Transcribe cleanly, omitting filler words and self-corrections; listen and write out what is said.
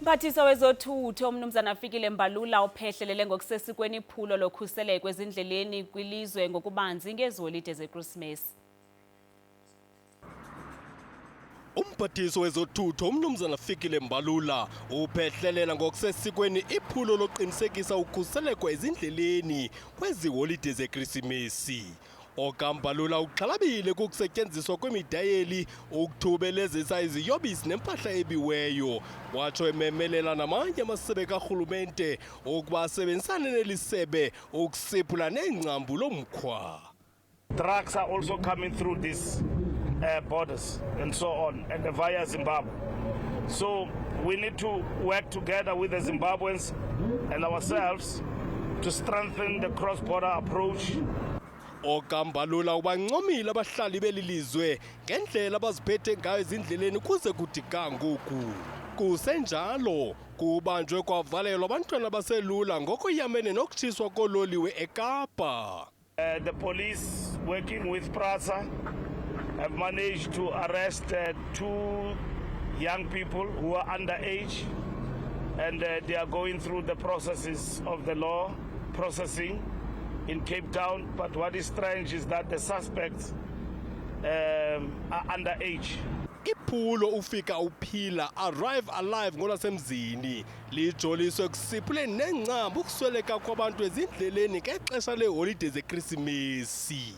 Mphathiswa wezothutho uMnumzana Fikile Mbalula uphehlelele ngokusesikweni iphulo lokhuseleko ezindleleni kwilizwe ngokubanzi ngezi holide zeKrisimesi. Umphathiswa wezothutho uMnumzana Fikile Mbalula uphehlelela ngokusesikweni iphulo loqinisekisa ukhuseleko ezindleleni kwezi holide zeKrisimesi. OkaMbalula uxhalabile kukusetyenziswa kwemidayeli ukuthubelezisa iziyobisi nempahla ebiweyo. Watsho ememelela namanye amasebe karhulumente ukuba asebenzisane neli sebe ukusiphula neengcambu lomkhwa. Drugs are also coming through these borders and so on, and via Zimbabwe. So we need to work together with the Zimbabweans and ourselves to strengthen the cross-border approach. OkaMbalula ubancomile abahlali beli lizwe ngendlela abaziphethe ngayo ezindleleni kuze kuthi ga ngoku. Kusenjalo, kubanjwe kwavalelwa abantwana abaselula ngokoyamene nokutshiswa koololiwe eKapa. The police, working with PRASA, have managed to arrest two young people who are underage, and they are going through the processes of the law processing in Cape Town. But what is strange is that the suspects are underage. Iphulo ufika uphila, Arrive Alive ngolwasemzini, lijoliswe ekusiphuleni neengcambu ukusweleka kwabantu ezindleleni ngexesha leeholide zeKrisimesi.